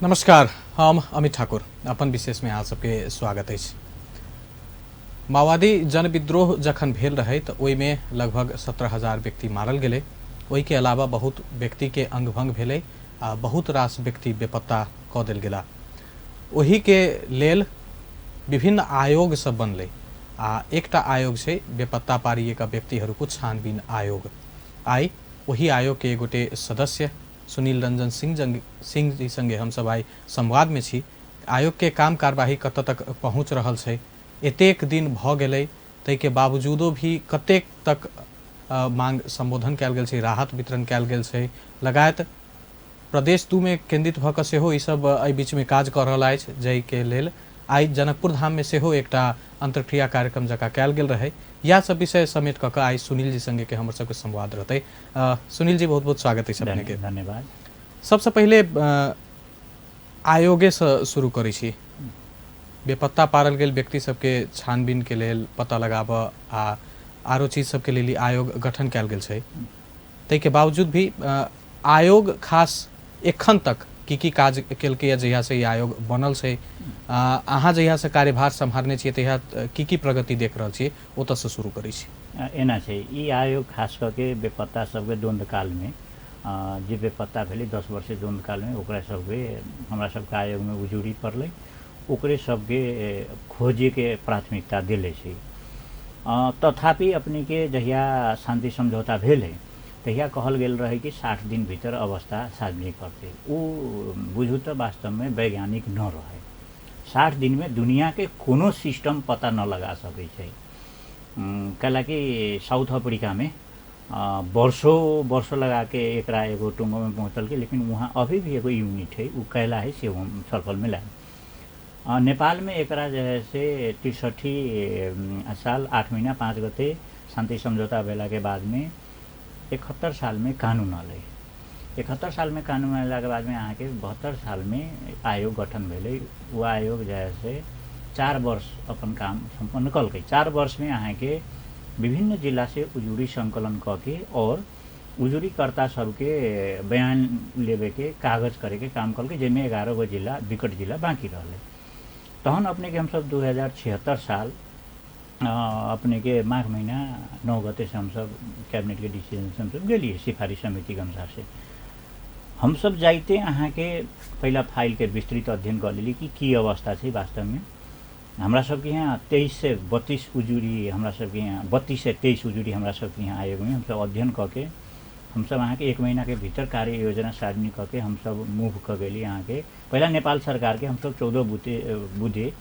नमस्कार, हम अमित ठाकुर। अपन विशेषमे अहाँ सबके स्वागत अछि। माओवादी जनविद्रोह जखन भेल रहै तऽ ओहिमे लगभग 17,000 व्यक्ति मारल गेलै। ओहिके अलावा बहुत व्यक्तिके अंगभंग भेलै आ बहुत रास व्यक्ति बेपत्ता कऽ देल गेला। ओहिके लेल विभिन्न आयोग सब बनलै आ एकटा आयोग छै बेपत्ता पारिएका व्यक्तिहरूको छानबिन आयोग। आइ ओहि आयोगके एक गोटे सदस्य सुनील रंजन सिंह सिंह जी संगे हमसब आइ संवादमे छी। आयोगके काम कार्यवाही कतऽ तक पहुँच रहल छै, एतेक दिन भऽ गेलै ताहिके बावजूदो भी कतेक तक मांग सम्बोधन कयल गेल छै, राहत वितरण कयल गेल छै, लगायत प्रदेश 2 मे केन्द्रित भऽ कऽ सेहो ईसब एहि बीचमे काज कऽ रहल अछि, जाहिके लेल आइ जनकपुर धाममे सेहो एकटा अन्तर्क्रिया कार्यक्रम जकाँ कयल गेल रहै। इएह सब विषय समेट कऽ कऽ आइ सुनील जी संगे के हमर सबके संवाद रहतै। सुनील जी, बहुत बहुत स्वागत अछि अपने के। धन्यवाद। सबसँ पहिले आयोगेसँ शुरू करै छी। बेपत्ता पारल गेल व्यक्ति सबके छानबीन के लेल पता लगाबऽ आ आरो चीज सबके लेल आयोग गठन कयल गेल छै, ताहिके बावजूद भी आयोग खास एखन तक की की काज केलकैए जहियासँ ई आयोग बनल छै, अहाँ जहियासँ कार्यभार सम्हारने छियै तहिया की की प्रगति देख रहल छियै, ओतऽसँ शुरू करै छी। एना छै, ई आयोग खास कऽ के बेपत्ता सबके द्वन्द्वकालमे, जे बेपत्ता भेलै 10 वर्ष द्वन्द्वकालमे, ओकरा सबके हमरा सबके आयोगमे उजुरी पड़लै, ओकरे सबके खोजेके प्राथमिकता देले छै। तथापि अपनेके जहिया शान्ति सम्झौता भेलै तहिया कहल गेल रहै कि 60 दिन भीतर अवस्था सार्वजनिक करतै। ऊ बुझू तऽ वास्तवमे वैज्ञानिक न रहै। 60 दिनमे दुनियाके कोनो सिस्टम पता न लगा सकै छै। कैलाकि साउथ अफ्रीकामे वर्षों वर्षों लगा के एकरा एगो टुङ्गोमे पहुँचलकै, लेकिन वहाँ अभी भी एगो यूनिट है, ऊ कैला है से हम छलफलमे लायब। नेपालमे एकरा जे है से 63 साल 8 महिना 5 गते शान्ति सम्झौता भेलाके बादमे 71 सालमे कानुन अलै। 71 सालमे कानुन अयलाके बादमे अहाँके 72 सालमे आयोग गठन भेलै। ओ आयोग जे है से 4 वर्ष अपन काम सम्पन्न कलकै। 4 वर्षमे अहाँके विभिन्न जिलासँ उजुरी सङ्कलन कऽ के और उजुरीकर्ता सबके बयान लेबेके कागज करेके काम कलकै, जाहिमे 11 गो जिला विकट जिला बाँकी रहलै। तहन अपनेके हमसब 2076 साल अपनेके माघ महिना 9 गते से हमसब कैबिनेटके डिसीजन से हमसब गेलियै सिफारिस समितिके अनुसार से। हमसब जाइते अहाँके पहिला फाइलके विस्तृत अध्ययन कऽ लेली कि की अवस्था छै वास्तवमे। हमरा सबके यहाँ 2332 उजुरी, हमरा सबके यहाँ 3223 उजुरी हमरा सबके यहाँ आयोगमे हमसब अध्ययन कऽ के हमसब अहाँके 1 महीनाके भीतर कार्य योजना सार्वजनिक कऽ के हमसब मूव कऽ गेली। अहाँके पहिला नेपाल सरकारके हमसब 14 बुधे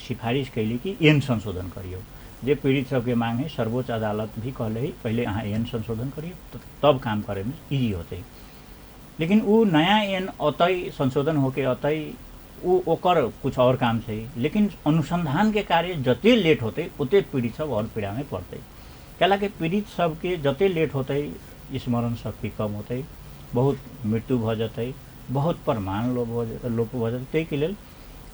सिफारिस कैली कि एन संशोधन करियौ, जे पीड़ित सबके मांग है। सर्वोच्च अदालत भी कहले है पहले अहाँ एन संशोधन करियौ तब काम करेमे इजी होतै। लेकिन ऊ नया एन अतै संशोधन होके अतै ऊ ओकर कुछ और काम छै, लेकिन अनुसंधानके कार्य जते लेट होतै ओते पीड़ित सब और पीड़ामे पड़तै। कैलाकि पीड़ित सबके जते लेट होतै स्मरण शक्ति कम होतै, बहुत मृत्यु भऽ जेतै, बहुत प्रमाण लोप भऽ जेतै। ताहिके लेल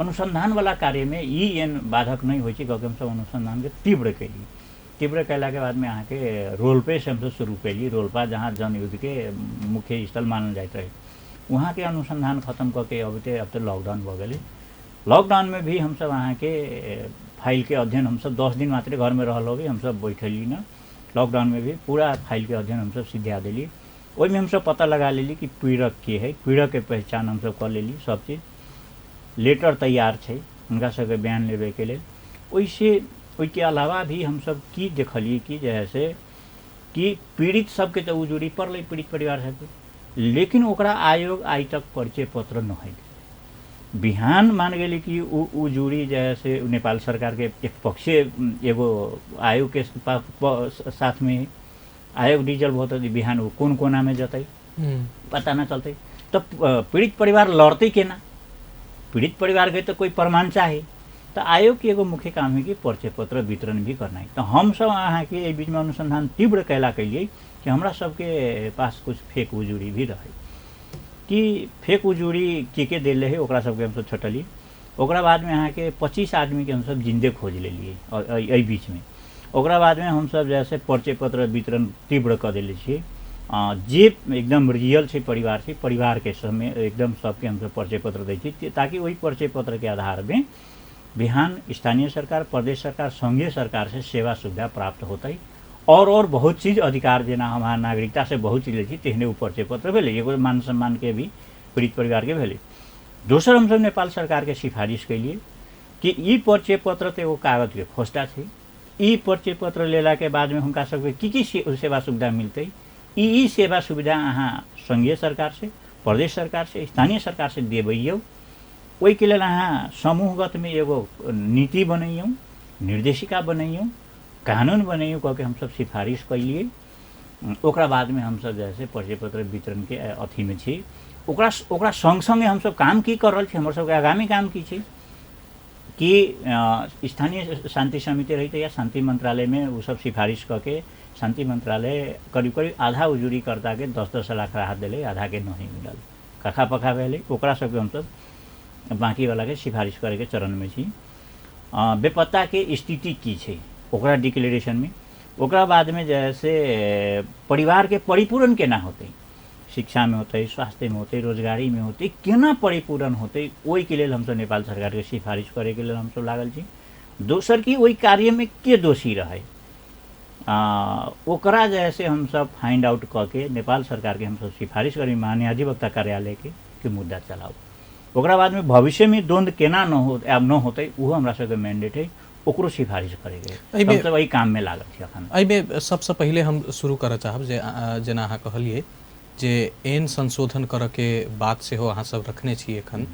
अनुसंधानवला कार्यमे ई एन बाधक नहि होइ छै कह के हमसब अनुसंधानके तीव्र केली। तीव्र कयलाके बादमे अहाँके रोल्पेसँ हमसब शुरू केली। रोल्पा जहाँ जनयुद्धके मुख्य स्थल मानल जाइत रहै वहाँके अनुसंधान खतम कऽ के अबिते अब तऽ लॉकडाउन भऽ गेलै। लॉकडाउनमे भी हमसब अहाँके फाइलके अध्ययन हमसब 10 दिन मात्रे घरमे रहल होबै, हमसब बैठली न। लॉकडाउनमे भी पूरा फाइलके अध्ययन हमसब सिद्धिया देली। ओहिमे हमसब पता लगा लेली कि पीड़क के है, पीड़कके पहचान हमसब कऽ लेली। सब चीज लेटर तैयार छै हुनका सबके बयान लेबेके लेल। ओहिसे ओहिके अलावा भी हमसब की देखलियै कि जे है से कि पीड़ित सबके तऽ उजुरी पड़लै पीड़ित परिवार सबके, लेकिन ओकरा आयोग आइ तक परिचय पत्र न है। बिहान मान गेली कि उ उजुरी जे है से नेपाल सरकारके एक पक्षीय एगो आयोगके साथमे आयोग डिजल्व होतै, बिहान ओ कोन कोनामे जतै पता न चलतै। तऽ पीड़ित परिवार लड़तै केना? पीड़ित परिवारके तऽ कोइ प्रमाण चाही। तऽ आयोगके एगो मुख्य काम है कि परिचय पत्र वितरण भी करनाइ। तऽ हमसब अहाँके एहि बीचमे अनुसंधान तीव्र कैला केलियै कि हमरा सबके पास कुछ फेक उजुरी भी रहै, कि फेक उजुरी के देले है ओकरा सबके हमसब छटलियै। ओकरा बादमे अहाँके 25 आदमीके हमसब जिन्दे खोज लेलियै एहि बीचमे। ओकरा बादमे हमसब जे है से परिचय पत्र वितरण तीव्र कऽ देले छियै। जे एकदम रियल छै परिवार छै, परिवारके समय एकदम सबके हमसब परिचय पत्र दै छी, ताकि ओहि परिचय पत्रके आधारमे बिहान स्थानीय सरकार, प्रदेश सरकार, संघीय सरकार से सेवा सुविधा प्राप्त होतै और बहुत चीज अधिकार, जेना हम अहाँ नागरिकता से बहुत चीज लै छी तेहने ओ परिचय पत्र भेलै। एगो मान सम्मानके भी पीड़ित परिवारके भेलै। दोसर हमसब नेपाल सरकारके सिफारिस केलिए कि ई परिचय पत्र तऽ एगो कागजके खोस्टा छै, ई परिचय पत्र लेलाके बादमे हुनका सबके की की सेवा सुविधा मिलतै, ई सेवा सुविधा अहाँ संघीय सरकार से, प्रदेश सरकार से, स्थानीय सरकार से देबैयौ। ओहिके लेल अहाँ समूहगतमे एगो नीति बनैयौ, निर्देशिका बनैयौ, कानून बनैयौ कह के हमसब सिफारिस कैलिए। ओकरा बादमे हमसब जे है परिचय पत्र वितरणके अथीमे छी। ओकरा ओकरा सङ्ग सङ्गे हमसब काम की कर रहल छी, हमर सबके आगामी काम की छै कि स्थानीय शान्ति समिति रहितै या शान्ति मन्त्रालयमे ओ सब सिफारिस कऽ के शान्ति मन्त्रालय करीब करीब आधा उजुरीकर्ताके 10-10 लाख राहत देलै, आधाके नहीं मिलल, कखा पखा भेलै। ओकरा सबके हमसब बाँकीवलाके सिफारिस करैके चरणमे छी। बेपत्ताके स्थिति की छै ओकरा डिक्लेरेशनमे। ओकरा बादमे जे है से परिवारके परिपूरण केना होतै, शिक्षामे होतै, स्वास्थ्यमे होतै, रोजगारीमे होतै, केना परिपूरण होतै, ओहिके लेल हमसब नेपाल सरकारके सिफारिस करैके लेल हमसब लागल छी। दोसर कि ओहि कार्यमे के दोषी रहै ओकरा जे है से हमसब फाइंड आउट कऽ के नेपाल सरकारके हमसब सिफारिस करी महान्यायाधिवक्ता कार्यालयके कि मुद्दा चलाउ। ओकरा बादमे भविष्यमे द्वन्द्व केना न हो, आब न होतै, ओहो हमरा सबके मैंडेट है, ओकरो सिफारिस करैके। हमसब एहि काममे लागल छी अखन। एहिमे सबसँ पहिले हम शुरू करऽ चाहब जे जेना अहाँ कहलियै जे एन संशोधन करऽके बात सेहो अहाँ सब रखने छी एखन,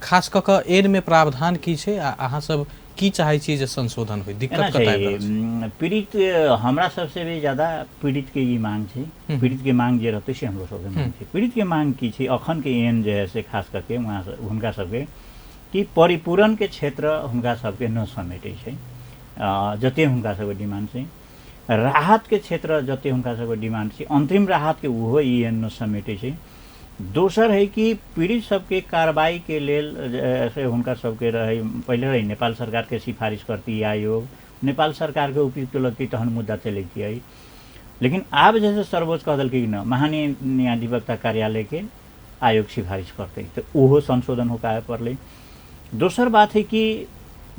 खास कऽ कऽ एनमे प्रावधान की छै आ अहाँ सब की चाहै छी जे संशोधन होइ, दिक्कत कतऽ आबि रहल छै? पीड़ित हमरा सबसे भी ज्यादा पीड़ित के ई मांग छै, पीड़ित के मांग जे रहतै से हमरो सबके मांग छै। पीड़ित के मांग की छै अखन के एन जे है से खास करके वहाँ हुनका सबके कि परिपूरण के क्षेत्र हुनका सबके न समेटै छै, जते हुनका सबके डिमांड छै। राहत के क्षेत्र जते हुनका सबके डिमांड छै, अंतरिम राहत के ओहो ई एन न समेटै छै। दोसर है कि पीड़ित सबके कार्रवाई के लेल से हुनका सबके रहे, पहिले रहे नेपाल सरकार के सिफारिश करती आयोग, नेपाल सरकार के उपयुक्त लगती तहन मुद्दा चलैती। लेकिन आब जैसे सर्वोच्च कह देलकै कि न महान्यायाधिवक्ता कार्यालय के आयोग सिफारिश करतै, तऽ ओहो संशोधन होके आबे पड़लै। दोसर बात है कि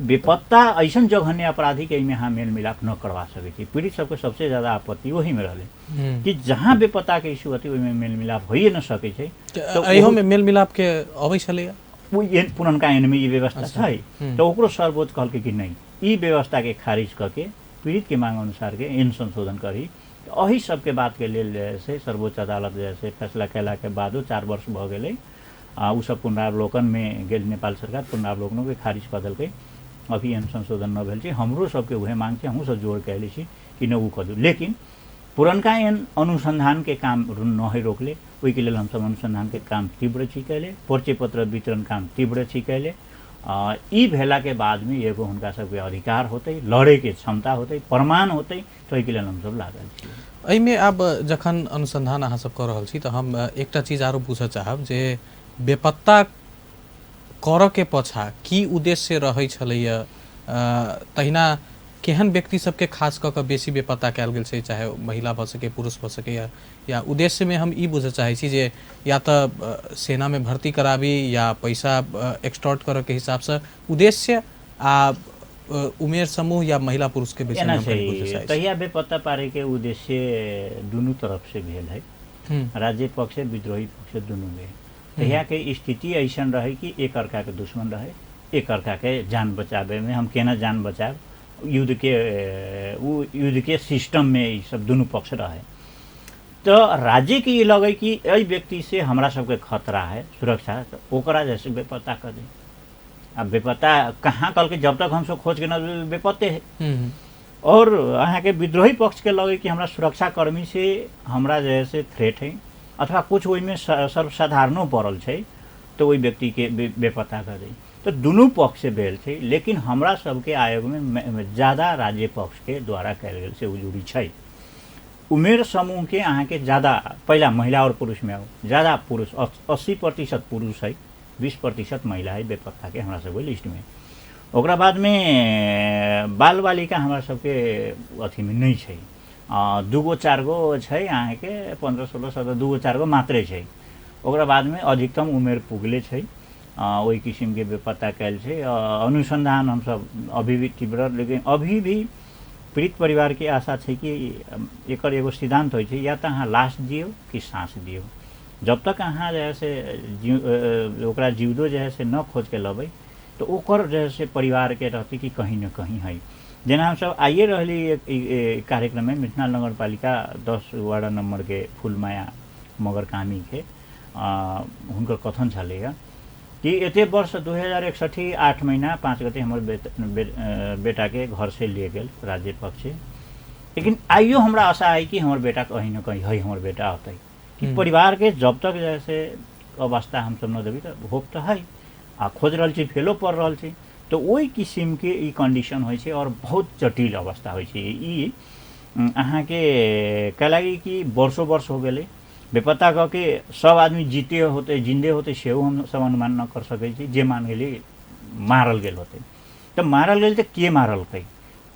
बेपत्ता ऐसन जघन्य अपराधी के एहिमे अहाँ मेल मिलाप न करवा सकै छी। पीड़ित सबके सबसे ज्यादा आपत्ति ओहीमे रहलै कि जहाँ बेपत्ता के इश्यू होतै ओहिमे मेल मिलाप होइए न सकै छै। तऽ एहियोमे मेल मिलाप के अबै छलैया ओ पुरनका एनमे ई व्यवस्था छै, तऽ ओकरो सर्वोच्च कहलकै कि नहि, ई व्यवस्था के खारिज कऽ के पीड़ित के मांग अनुसार के एन संशोधन करी। एहि सबके बात के लेल जे है से सर्वोच्च अदालत जे है से फैसला कयलाके बादो 4 वर्ष भऽ गेलै। ओ सब पुनरावलोकनमे गेल, नेपाल सरकार पुनरावलोकनोके खारिज कऽ देलकै, अभी एहन संशोधन न भेल छै। हमरो सबके उहे मांग छै, हमहूँ सब जोर के अयले छी कि नहि ओ कऽ दू, लेकिन पुरनका एहन अनुसन्धानके काम न है रोकले। ओहिके लेल हमसब अनुसन्धानके काम तीव्र छी कयले, परिचय पत्र वितरण काम तीव्र छी कयले। ई भेलाके बादमे एगो हुनका सबके अधिकार होतै, लड़ैके क्षमता होतै, प्रमाण होतै, तऽ ओहिके लेल हमसब लागल छी। एहिमे आब जखन अनुसन्धान अहाँ सब कऽ रहल छी तऽ हम एकटा चीज आरो पूछऽ चाहब जे बेपत्ता करऽ के पाछा की उद्देश्य रहै छलैया, तहिना केहन व्यक्ति सबके खास कऽ कऽ बेसी बेपत्ता कयल गेल छै, चाहे महिला भऽ सकै पुरुष भऽ सकैया, या उद्देश्यमे हम ई बुझऽ चाहै छी जे या तऽ सेनामे भर्ती कराबी या पैसा एक्सटॉर्ट करऽके हिसाबसँ उद्देश्य आ उमेर समूह या महिला पुरुषके बीचमे हम कनि बुझऽ चाहै छी। तहिया बेपत्ता पारैके उद्देश्य दुनू तरफ से भेल है, राज्य पक्ष से विद्रोही पक्ष से दुनू भेल। तहियाके स्थिति ऐसन रहे कि एक अर्काके दुश्मन रहे, एक अर्काके जान बचाबैमे हम केना जान बचायब, युद्ध के उ युद्ध के सिस्टम में ई सब दुनू पक्ष रहे। तो राज्य के ई लगे कि एहि व्यक्ति से हमरा सबके खतरा है सुरक्षा, तो ओकरा जैसे बेपत्ता कर दे। अब बेपत्ता कहाँ कल के जब तक हमसब खोज के न बेपत्ते है। और अहाँके विद्रोही पक्ष के लगे कि हमरा सुरक्षाकर्मी से हमरा जे है से थ्रेट है अथवा कुछ ओहिमे सर्वसाधारणो पड़ल छै तो ओहि व्यक्ति के बेपत्ता कर दै। तो दुनू पक्ष से भेल छै, लेकिन हमरा सबके आयोगमे ज्यादा राज्य पक्ष के द्वारा कयल गेल से उजुरी छै। उमेर समूह के अहाँके ज्यादा पहिला महिला और पुरुष में आउ, ज्यादा पुरुष 80% पुरुष है, 20% महिला है बेपत्ता के हमरा सबके लिस्ट में। ओकरा बादमे बाल बालिका हमरा सबके अथीमे नहि छै, दूगो चारि गो छै अहाँके 15 16 17 दूगो चारि गो मात्रे छै। ओकरा बादमे अधिकतम उमेर पुगले छै, ओहि किसिमके बेपत्ता कयल छै। अनुसन्धान हमसब अभी भी तीव्र, लेकिन अभी भी पीड़ित परिवारके आशा छै कि एकर एगो सिद्धान्त होइ छै, या तऽ अहाँ लाश दियौ कि साँस दियौ। जब तक अहाँ जे है से ओकरा जीवदो जे है से न खोजके लबै तऽ ओकर जे है से परिवारके रहतै कि कहीं न कहीं है। जेना हमसब आइए रहली एक कार्यक्रममे मिथिला नगरपालिका 10 वार्ड नम्बरके फुलमाया मगर कामीके हुनकर कथन छलैए कि एते वर्ष 2061 8 महीना 5 गते हमर बेटाके घरसँ ले गेल राज्य पक्ष, लेकिन आइयो हमरा आशा है कि हमर बेटा कहीं न कहीं है, हमर बेटा अतै। कि परिवारके जब तक जैसे अवस्था हमसब न देबै तऽ होप तऽ है, आ खोज रहल छी, फेलो पड़ रहल छी। तऽ ओहि किसिमके ई कंडीशन होइ छै और बहुत जटिल अवस्था होइ छै ई अहाँके। कैलाकि कि वर्षो वर्ष हो गेलै बेपत्ता कऽ के सब आदमी जीते होते जिन्दे होते सेहो हम सब अनुमान न कर सकै छी। जे मान गेली मारल गेल होते तऽ मारल गेल तऽ के मारलकै,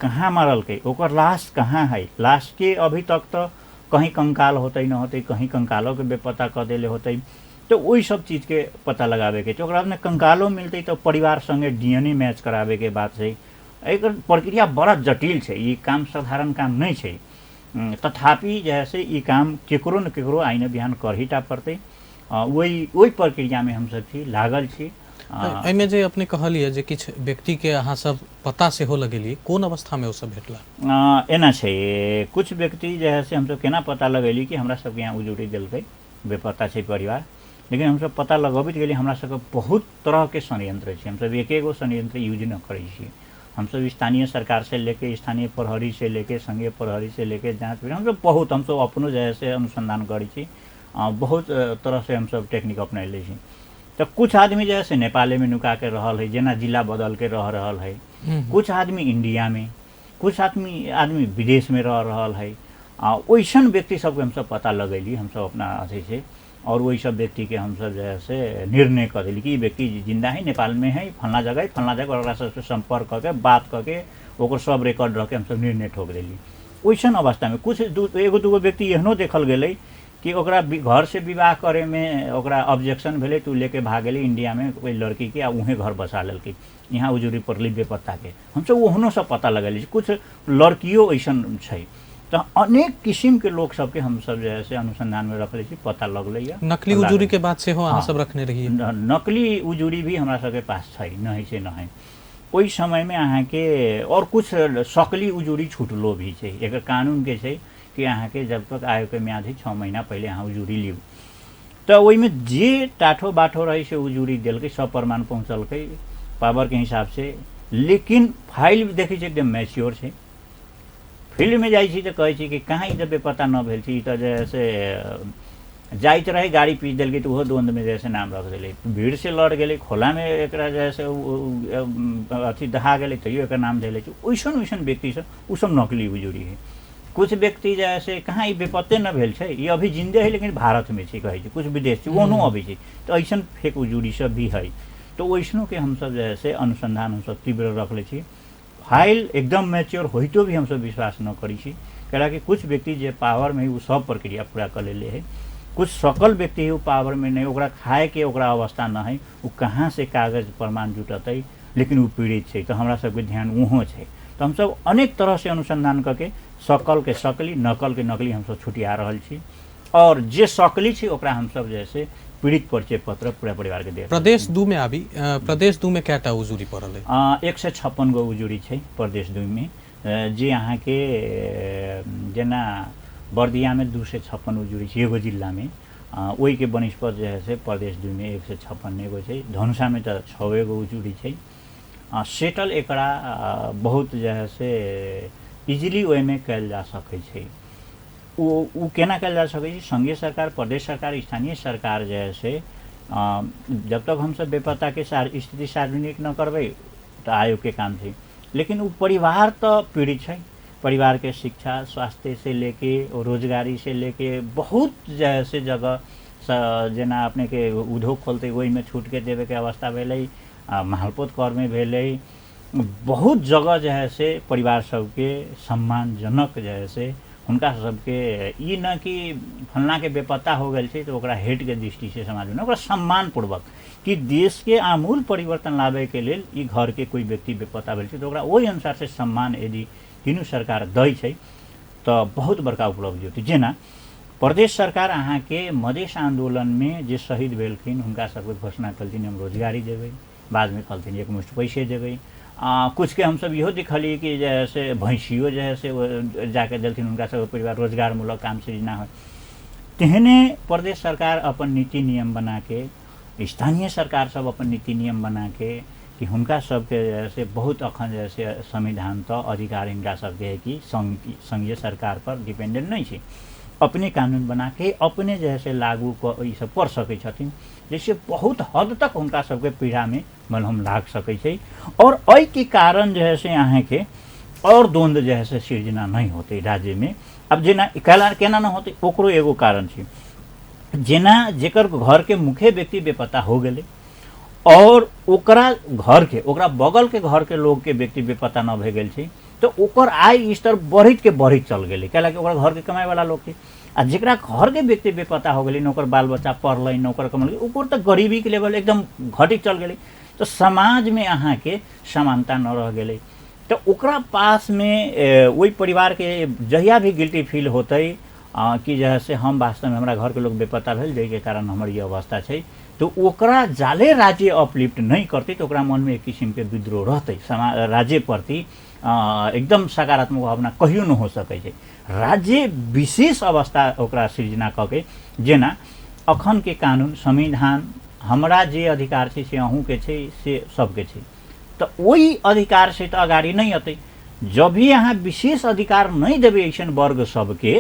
कहाँ मारलकै, ओकर लाश कहाँ है, लाशके अभी तक तऽ कहीं कंकाल होतै न होतै, कहीं कंकालोके बेपत्ता कऽ देले होतै। तऽ ओहि सब चीजके पता लगाबेके छै। ओकरा बादमे कंकालो मिलतै तऽ परिवार सङ्गे DNA match कराबेके बात छै। एकर प्रक्रिया बड़ा जटिल छै, ई काम साधारण काम नहि छै। तथापि जे है से ई काम केकरो न केकरो आइ न बिहान करही टा पड़तै। ओहि ओहि प्रक्रियामे हमसब छी, लागल छी। एहिमे जे अपने कहलियै जे किछु व्यक्तिके अहाँ सब पता सेहो लगेलियै, कोन अवस्थामे ओ सब भेटला? एना छै, कुछ व्यक्ति जे है से हमसब केना पता लगेली कि हमरा सबके यहाँ उजूरी देलकै, बेपत्ता छै परिवार, लेकिन हमसब पता लगबैत गेली। हमरा सबके बहुत तरहके षड्यंत्र छै, हमसब एक एगो षड्यंत्र यूज न करै छी। हमसब स्थानीय सरकार से लेके स्थानीय प्रहरी से लेके संघीय प्रहरी से लेके जाँच हमसब बहुत हमसब अपनो जे है से अनुसंधान करै छी, बहुत तरह से हमसब टेक्निक अपनैले छी। तऽ कुछ आदमी जे है से नेपालेमे नुका के रहल है, जेना जिला बदल के रह रहल है, कुछ आदमी इंडियामे, कुछ आदमी आदमी विदेशमे रह रहल है। आ ओइसन व्यक्ति सबके हमसब पता लगैली हमसब अपना अथी से, और वही सब व्यक्तिके हमसब जे है से निर्णय कऽ देली कि ई व्यक्ति जिन्दा है, नेपालमे है, फल्लाँ जगह है, फल्लाँ जगह ओकरा सबसे सम्पर्क कऽ के बात कऽ के ओकर सब रिकॉर्ड रख के हमसब निर्णय ठोक देली। ओइसन अवस्थामे कुछ एगो दूगो व्यक्ति एहनो देखल गेलै कि ओकरा घर से विवाह करैमे ओकरा ऑब्जेक्शन भेलै तऽ ओ लेके भाग गेलै इंडियामे ओहि लड़कीके आ उहेँ घर बसा लेलकै। यहाँ उजुरी पड़लै बेपत्ताके, हमसब ओहनो सब पता लगेली। कुछ लड़कियो ऐसन छै। तऽ अनेक किसिमके लोक सबके हमसब जे है से अनुसंधानमे रखले छी, पता लगलैए। नकली उजूरी के बात सेहो अहाँ सब रखने रहियै? नकली उजूरी भी हमरा सबके पास छै, नहि छै नहि। ओहि समयमे अहाँके और कुछ सकली उजूरी छुटलो भी छै। एकर कानूनके छै कि अहाँके जब तक आयोगके म्याद है 6 महीना पहिले अहाँ उजूरी लिउ। तऽ ओहिमे जे टाठो बाठो रहै से उजूरी देलकै, सब प्रमाण पहुँचलकै पावरके हिसाबसँ, लेकिन फाइल देखै छै एकदम मैच्योर छै। फील्डमे जाइ छी तऽ कहै छी कि कहाँ ई तऽ बेपत्ता न भेल छै, ई तऽ जे है से जाइत रहै गाड़ी पीच देलकै तऽ ओहो द्वन्द्वमे जे है से नाम रख देलै, भीड़ से लड़ गेलै, खोलामे एकरा जे है से अथी दहा गेलै तैयो एकर नाम धैले छै। ओइसन ओइसन व्यक्ति सब ओ सब नकली उजूरी है। कुछ व्यक्ति जे है से कहाँ ई बेपत्ते न भेल छै, ई अभी जिन्दे है लेकिन भारतमे छै कहै छै, कुछ विदेश छै ओहनो अबै छै। तऽ ऐसन फेक उजूरी सब भी है। तऽ ओइसनोके हमसब जे है से अनुसन्धान हमसब तीव्र रखले छी। फाइल एकदम मैच्योर होइतो भी हमसब विश्वास न करै छी, कैलाकि कुछ व्यक्ति जे पावरमे है ओ सब प्रक्रिया पूरा कऽ लेले है, कुछ सकल व्यक्ति है ओ पावरमे नहि, ओकरा खायके ओकरा अवस्था न है, ओ कहाँ से कागज प्रमाण जुटतै, लेकिन ओ पीड़ित छै। तऽ हमरा सबके ध्यान ओहो छै। तऽ हमसब अनेक तरहसँ अनुसन्धान कऽ के सकलके सकली नकलके नकली हमसब छुटिया रहल छी, और जे सकली छै ओकरा हमसब जे है से पीड़ित परिचय पत्र पूरा परिवारके दे रहल प्रदेश छी। 2 मे आबी, प्रदेश 2 मे कएटा उजूरी पड़ल अइ? 156 गो उजूरी छै प्रदेश 2 मे, जे अहाँके जेना बर्दियामे 256 उजूरी छै एगो जिलामे, ओहिके बनिस्पत जे है से प्रदेश 2 मे 156 एगो छै। धनुषामे तऽ 6 गो उजूरी छै। सेटल एकरा बहुत जे है से इजीली ओहिमे कयल जा सकै छै। ओ केना कयल जा सकै छै? संघीय सरकार, प्रदेश सरकार, स्थानीय सरकार जे है से जब तक हमसब बेपत्ताके स्थिति सार्वजनिक न करबै तऽ आयोगके काम छै, लेकिन ओ परिवार तऽ पीड़ित छै। परिवारके शिक्षा स्वास्थ्य से लेके रोजगारी से लेके बहुत जे है से जगह जेना अपनेके उद्योग खोलतै ओहिमे छूटके देबेके अवस्था भेलै, मालपोत करमे भेलै, बहुत जगह जे है से परिवार सबके सम्मानजनक जे है से हुनका सबके ई न कि फल्लाँके बेपत्ता हो गेल छै तऽ ओकरा हेटके दृष्टिसँ समाजमे न, ओकरा सम्मानपूर्वक कि देशके आमूल परिवर्तन लाबैके लेल ई घरके कोइ व्यक्ति बेपत्ता भेल छै तऽ ओकरा ओहि अनुसारसँ सम्मान यदि तीनू सरकार दै छै तऽ बहुत बड़का उपलब्धि होतै। जेना प्रदेश सरकार अहाँके मधेश आन्दोलनमे जे शहीद भेलखिन हुनका सबके घोषणा केलथिन हम रोजगारी देबै, बादमे कहलथिन एकमुश्त पैसे देबै। कुछके हमसब इहो देखलियै कि जे है से भैँसियो जे है से जाके देलथिन हुनका सबके परिवार, रोजगारमूलक काम सृजना होइ। तेहने प्रदेश सरकार अपन नीति नियम बनाके, स्थानीय सरकार सब अपन नीति नियम बनाके कि हुनका सबके जे है से बहुत अखन जे है से संविधान तऽ अधिकार हिनका सबके है कि संघीय सरकार पर डिपेंडेंट नहि छै, अपने कानून बनाके अपने जे है से लागू कऽ ई सब कर सकै छथिन, जैसे बहुत हद तक हुनका सबके पीड़ामे मलहम लाग सकै छै। और एहिके कारण जे है से अहाँके और द्वन्द्व जे है से सृजना नहि होतै राज्यमे। आब जेना केना नहि होतै ओकरो एगो कारण छै, जेना जेकर घरके मुख्य व्यक्ति बेपत्ता हो गेलै और ओकरा घरके ओकरा बगलके घरके लोकके व्यक्ति बेपत्ता नहि भए गेल छै तऽ ओकर आय स्तर बढ़ैत के बढ़ैत चल गेलै, कैलाकि ओकरा घरके कमाइवला लोक छै। आ जेकरा घरके व्यक्ति बेपत्ता हो गेलै, न ओकर बाल बच्चा पढ़लै न ओकर कमल, ओकर तऽ गरीबीके लेवल एकदम घटैत चल गेलै। तऽ समाजमे अहाँके समानता न रह गेलै। तऽ ओकरा पासमे ओहि परिवारके जहिया भी गिल्टी फील होतै कि जे है से हम वास्तवमे हमरा घरके लोक बेपत्ता भेल जाहिके कारण हमर ई अवस्था छै, तऽ ओकरा जाले राज्य अपलिफ्ट नहि करतै तऽ ओकरा मनमे एक किसिमके विद्रोह रहतै। राज्य प्रति एकदम सकारात्मक भावना कहियो नहि हो सकै छै। राज्य विशेष अवस्था ओकरा सृजना कऽ के, जेना अखनके कानून संविधान हमरा जे अधिकार छै से अहूँके छै से सबके छै, तऽ ओहि अधिकार से तऽ अगाडि नहि अतै। जब भी अहाँ विशेष अधिकार नहि देबै अइसन वर्ग सबके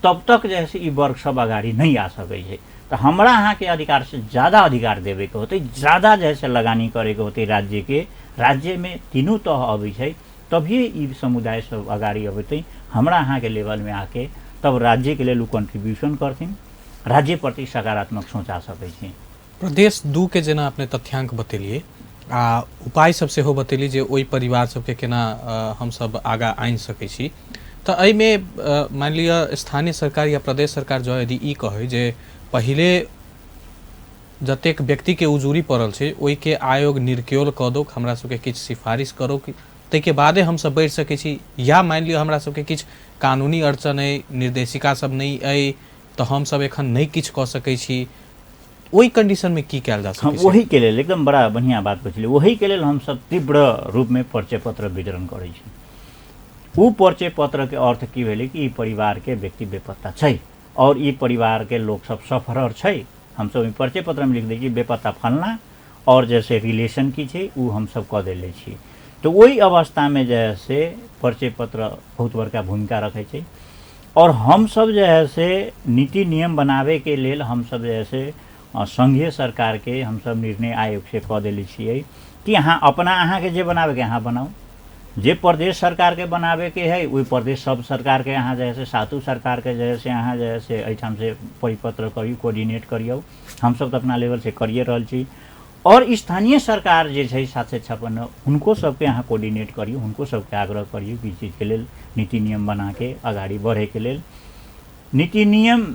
तब तक जे है से ई वर्ग सब अगाडि नहि आ सकै छै। तऽ हमरा अहाँके अधिकार से ज्यादा अधिकार देबेके होतै, ज्यादा जे है से लगानी करैके होतै राज्यके। राज्यमे तीनू तह अबै छै तभिए ई समुदाय सब अगाडि अबतै, हमरा अहाँके लेवलमे आके तब राज्यके लेल ओ कन्ट्रीब्यूशन करथिन, राज्यप्रति सकारात्मक सोच आ सकै छै। प्रदेश 2 के जेना अपने तथ्यांक बतेलियै आ उपाय सब सेहो बतेलियै जे ओहि परिवार सबके केना हमसब आगाँ आनि सकै छी, तऽ एहिमे मानि लिअ स्थानीय सरकार या प्रदेश सरकार जँ यदि ई कहै जे पहिले जतेक व्यक्तिके उजूरी पड़ल छै ओहिके आयोग निर्क्योल कऽ दौक, हमरा सबके किछु सिफारिश करू ताहिके बादे हमसब बढ़ि सकै छी, या मानि लिअ हमरा सबके किछु कानूनी अड़चन अइ, निर्देशिका सब नहि अइ तऽ हमसब एखन नहि किछु कऽ सकै छी, ओहि कंडीशनमे की कयल जा सकै छै? ओहिके लेल एकदम बड़ा बढ़िआँ बात पुछलियै। ओहिके लेल हमसब तीव्र रूपमे परिचय पत्र वितरण करै छी। ओ परिचय पत्रके अर्थ की भेलै कि ई परिवारके व्यक्ति बेपत्ता छै और ई परिवारके लोक सब सफरर छै। हमसब ओहि परिचय पत्रमे लिख दै छी बेपत्ता फलना और जैसे रिलेशन की छै ओ हमसब कऽ देले छी। तऽ ओहि अवस्थामे जे है से परिचय पत्र बहुत बड़का भूमिका रखै छै। और हमसब जे है से नीति नियम बनाबैके लेल हमसब जे है से संघीय सरकारके हमसब निर्णय आयोग से कऽ देले छियै कि अहाँ अपना अहाँके जे बनाबैके अहाँ बनाउ, जे प्रदेश सरकारके बनाबैके है ओहि प्रदेश सब सरकारके अहाँ जे है से सातू सरकारके जे है से अहाँ जे है से एहिठाम से परिपत्र करियौ, कोऑर्डिनेट करियौ। हमसब तऽ अपना लेवलसँ करिए रहल छी। और स्थानीय सरकार जे छै 756 हुनको सबके अहाँ कोऑर्डिनेट करियौ, हुनको सबके आग्रह करियौ कि ई चीजके लेल नीति नियम बनाके अगाडि बढ़ैके लेल। नीति नियम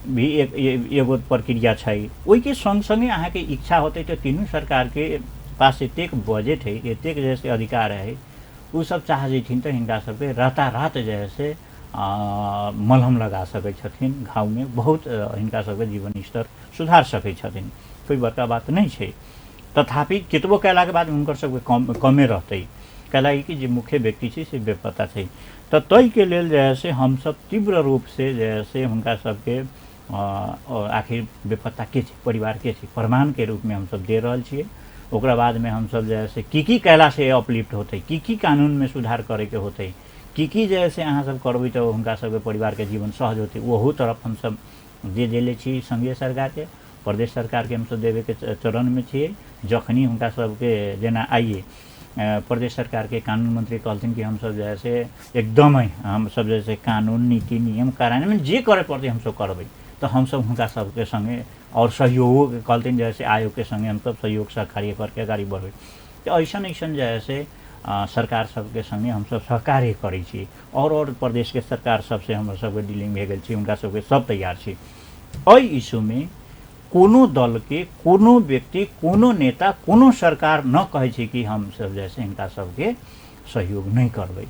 भी एक एगो प्रक्रिया छै, ओहिके सङ्ग सङ्गे अहाँके इच्छा होतै तऽ तीनू सरकारके पास एतेक बजट है, एतेक जे है से अधिकार है, ओ सब चाह जैथिन तऽ हिनका सबके रातारात जे है से मलहम लगा सकै छथिन घावमे, बहुत हिनका सबके जीवन स्तर सुधार सकै छथिन, कोइ बड़का बात नहि छै। तथापि कतबो कयलाके बाद हुनकर सबके कमे रहतै, कैलाकि कि जे मुख्य व्यक्ति छै से बेपत्ता छै। तऽ ताहिके लेल जे है से हमसब तीव्र रूपसँ जे है से हुनका सबके आखिर बेपत्ता के छै, परिवार के छै, प्रमाणके रूपमे हमसब दे रहल छियै। ओकरा बादमे हमसब जे है से की की कयलासँ अपलिफ्ट होतै, की की कानूनमे सुधार करैके होतै, की की जे है से अहाँ सब करबै तऽ हुनका सबके परिवारके जीवन सहज होतै, ओहू तरफ हमसब दे देले छी संघीय सरकारके, प्रदेश सरकारके हमसब देबेके चरणमे छियै। जखनी हुनका सबके जेना आइए प्रदेश सरकारके कानून मंत्री कहलथिन कि हमसब जे है से एकदमै हमसब जे है से कानून नीति नियम कार्यान्वयन जे करे पड़तै हमसब करबै, तऽ हमसब हुनका सबके सङ्गे और सहयोगोके कहलथिन जे है से आयोगके सङ्गे हमसब सहयोग सहकार्य करके अगाडि बढ़बै। तऽ अइसन अइसन जे है से सरकार सबके संगे हमसब सहकार्य करै छी। और प्रदेशके सरकार सबसे हमर सबके डीलिंग भए गेल छै, हुनका सबके सब तैयार छी। एहि इशूमे कोनो दलके कोनो व्यक्ति, कोनो नेता, कोनो सरकार न कहै छै कि हमसब जैसे हिनका सबके सहयोग नहि करबै,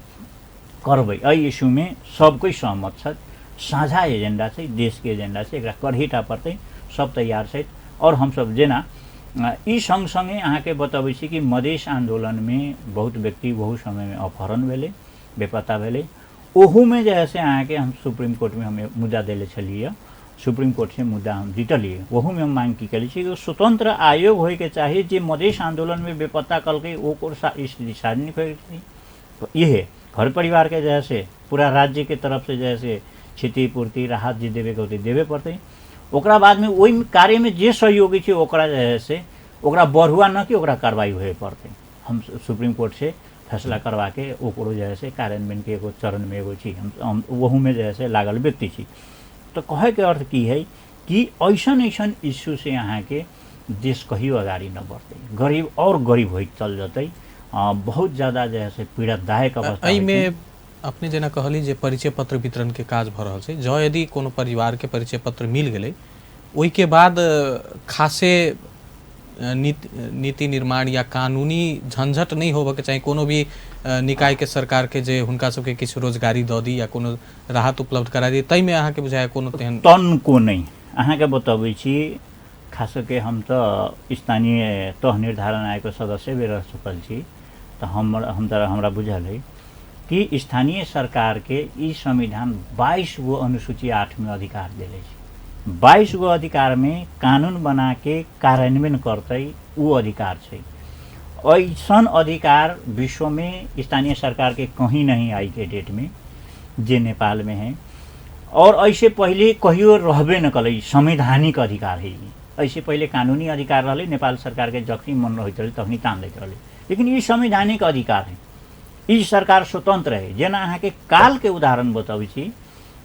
करबै। एहि इशूमे सब कोइ सहमत छथि, साझा एजेंडा छै, देशके एजेंडा छै, एकरा करहीटा पड़तै, सब तैयार छथि। आओर हमसब जेना ई संग संगे अहाँके बतबै छी कि मधेश आन्दोलनमे बहुत व्यक्ति बहुत समयमे अपहरण भेलै, बेपत्ता भेलै। ओहूमे जे है से अहाँके हम सुप्रीम कोर्टमे हम मुद्दा देले छलियै, सुप्रीम कोर्ट से मुद्दा हम जीतलियै। ओहूमे हम मांग की केले छी कि स्वतंत्र आयोग होइके चाही, जे मधेश आन्दोलनमे बेपत्ता कलकै ओकर स्थिति सार्वजनिक होइके चाही। तो इहे घर परिवारके जे है से पूरा राज्यके तरफ से जे है से क्षतिपूर्ति राहत जे देबेके होतै देबे पड़तै। ओकरा बादमे ओहि कार्यमे जे सहयोगी छै ओकरा जे है से ओकरा बढ़ुआ न कि ओकरा कार्रवाई होए पड़तै। हम सुप्रीम कोर्ट से फैसला करवाके ओकरो जे है से कार्यान्वयनके एगो चरणमे एगो छी, हम ओहूमे जे है से लागल व्यक्ति छी। तऽ कहैके अर्थ की है कि ऐसन ऐसन इश्यू से अहाँके देश कहियो अगाडि न बढ़तै, गरीब और गरीब होइत चल जतै। बहुत ज्यादा जे है से पीड़ादायक अवस्था होइ एहिमे छै। अपने जेना कहली जे परिचय पत्र वितरण के काज भऽ रहल छै, जँ यदि कोनो परिवार के परिचय पत्र मिल गेलै ओहिके बाद खासे नीति निर्माण या कानूनी झंझट नहि होबऽके चाही कोनो भी निकाय के सरकार के, जे हुनका सबके किछु रोजगारी दऽ दी या कोनो राहत उपलब्ध करा दी, ताहिमे अहाँके बुझाय कोनो तेहन? तनको नहि। अहाँके बतबै छी, खास करके हम तऽ स्थानीय तह निर्धारण आयोगके सदस्य भी रह चुकल छी, तऽ हम तऽ हमरा बुझल है कि स्थानीय सरकारके ई संविधान 22 गो अनुसूची 8 में अधिकार देले छै। 22 गो अधिकारमे कानून बनाके कार्यान्वयन करतै उ अधिकार छै। ऐसन अधिकार विश्वमे स्थानीय सरकारके कहीं नहीं आई के डेटमे जे नेपालमे है, और ऐसे पहिले कहियो रहबे न कलै। संवैधानिक अधिकार है ई। ऐसे पहिले कानूनी अधिकार रहलै, नेपाल सरकारके जखनी मन होइत रहलै तखनी तान दैत रहलै, लेकिन ई संवैधानिक अधिकार है। ई सरकार स्वतंत्र है। जेना अहाँके कालके उदाहरण बतबै छी,